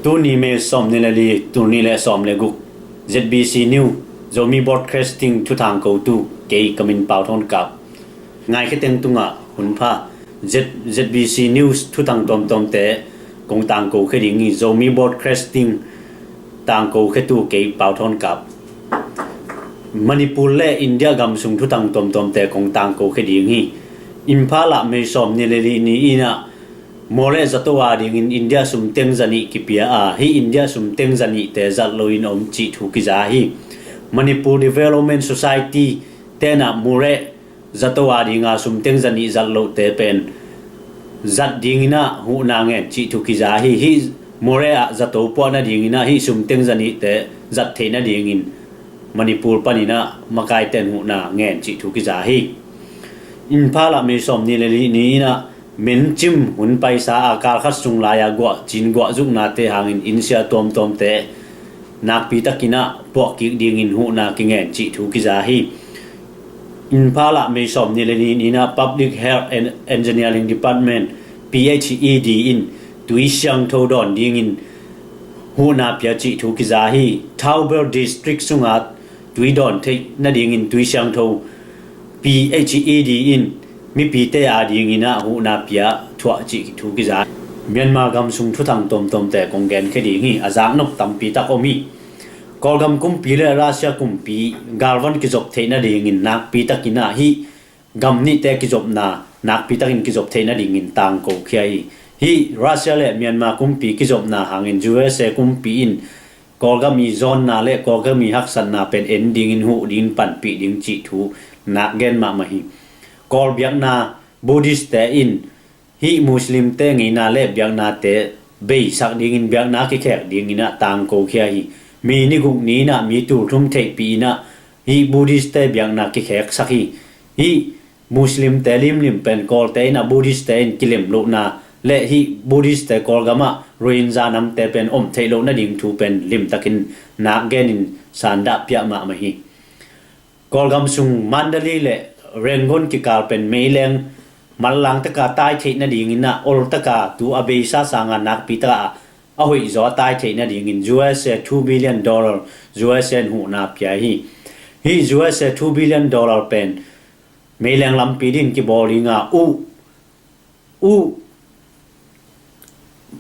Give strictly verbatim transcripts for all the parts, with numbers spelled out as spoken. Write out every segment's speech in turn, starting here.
Tuni May sawm ni le li, tul nih le sawm le guk, Z B C News, Zomi Broadcasting thuthang kotu kei ka min Pau Thawn Kap. Ngaikhia teng tungah hun pha. Z-, Z B C News thuthang tuamtuamte kong tangko khia ding hi. Zomi Broadcasting tangko khiatu kei Pau Thawn Kap. Manipur le India gam sung thuthang tuamtuamte kong tangko khia ding hi. Imphal ah May sawm ni le li ni in ah Moreh zato a dingin India sum teng za nih kipia a, hih India sum teng za nihte zat loin om cih thu kiza hi. Manipur Development Society tenah Moreh zato a dinga sum teng za nih zat lohte pen zat dinginah huhna ngen cih thu kiza hi. Hih Moreh ah zato puah nadinginah hih sum teng za nihte zat theih nadingin Manipur paninah makaiten huhna ngen cih thu kiza hi. Imphal ah May sawm ni le li ni inah mencim hun paisa a kal khat sung lai-a guah cin guah zuknate hangin innsia tuamtuamte nakpi takinah puahkik dingin huhna kingen cih thu kiza hi. Imphal ah May sawm ni le li ni inah Public Health and Engineering Department, P H E D, in tui siangtho dawn dingin huhna pia cih thu kiza hi. Thaubel District sunga tui dawn theih nadingin tui siangtho P H E D in mipite a dinginah huhna pia thuah cih thu kiza. Myanmar gam sung thuthang tuamtuamte kong genkhia ding hi. A zaknop tampi tak om hi. Kawlgam kumpi le Russia kumpi galvan kizop theih nadingin nakpi takinah hih gam nihte kizopna nakpi takin kizop theih nadingin tangko khia hi. Hih Russia le Myanmar kumpi kizopna hangin U S A kumpi in Kawlgam i zawnna le Kawlgam i haksatna pen en dingin huh dingin panpih ding cih thu nak gen mahmah hi. Kawl biakna Buddhist-te in hih Muslim-te ngeina le biaknate beisak dingin biakna kikhek dinginah tangko khia hi. May ni guk ni inah mi tul thum theihpih inah hih Buddhist-te biakna kikheksak hi. Hih Muslim-te limlim pen Kawlte inah Buddhist-te in kilem lohna le hih Buddhist-te Kawlgamah Rohingya namte pen om theih loh nading thu pen limtakin nak genin sandah piah mahmah hi. Kawlgam sung Mandalay le Rangoon kikal pen meileng manlang taka tai theih nadinginah ol taka tu a beisa sanga nakpi taka a hoih zaw a tai theih nadingin U S A two billion dollar U S A in huhna pia hi. Hih U S A two billion dollar pen meileng lampi din kibawl dinga uh, uh,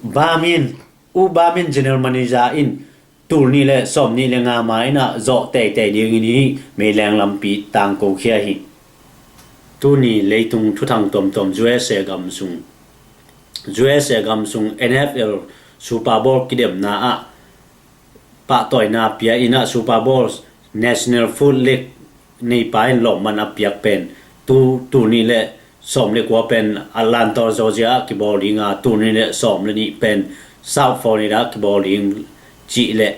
Bamin, uh Bamin General Manager in tul nih le sawm nih le nga ma inah zawh teitei dingin hih meileng lampi tangko khia hi. Tuni leitung thuthang tuamtuam U S A gam sung, U S A gam sung N F L Super Bowl kidemna ah pahtawina pia inah Super Bowl National Football League neipa in lawmman a piak pen tu, tul nih le sawm le kua pen Atlanta, Georgia ah kibawl dinga, tul nih le sawm le nih pen South Florida ah kibawl ding cih le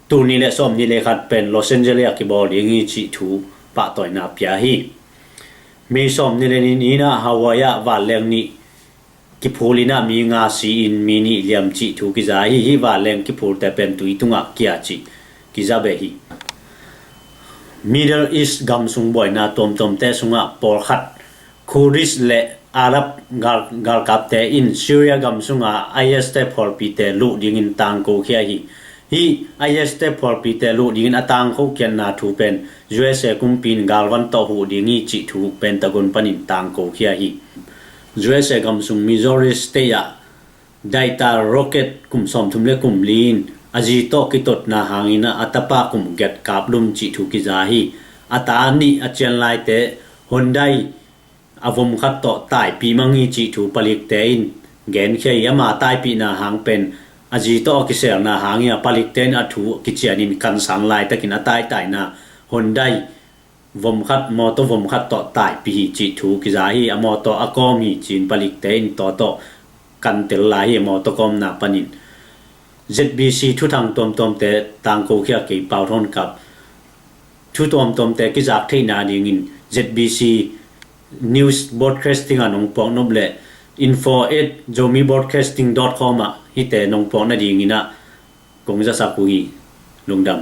tul nih le sawm nih le khat pen Los Angeles ah kibawl ding hi cih thu pahtawina pia hi. May sawm ni le nih ni inah Hawaii ah vanleng nih kiphul inah mi nga si-in mi nih liam cih thu kiza hi. Hih vanleng kiphulte pen tui tungah kia cih kiza beh hi. Middle East gam sung buaina tuamtuamte sungah pawlkhat Kurdish le Arab gal-, galkapte in Syria gam sunga I S te phualpite luh dingin tangko khia hi. Hih I S te phualpite luh dingin a tangko khiatna thu pen U S A kumpi in galvan tawh huh ding hi cih thu Pentagon panin tangko khia hi. U S A gam sung Missouri State ah Delta rocket kum sawmthum le kum li in a zi tawh kitotna hangin a tapa kum giat kap lum cih thu kiza hi. A ta nih a cian laite Hyundai a vom khat tawh taipih mang hi cih thu palikte in genkhia hi. Ama taipihna hang pen a zi tawh a kiselna hang hi a, palikte in a thu kicianin kansang laitakin a taitaina Hyundai vom khat, mawtaw vom khat tawh taipih hi cih thu kiza hi. A mawtaw a kawm hi ci-in palikte in tawtaw kantel lai hi. A mawtaw kawmna panin Z B C thuthang tuamtuamte tangko khia kei Pau Thawn Kap. Thu tuamtuamte kizak theihna dingin Z B C News Broadcasting a nong puak nop le info at zomi broadcasting dot com ah hihte nong puak nadingin ah kong zasak uh hi. Lungdam.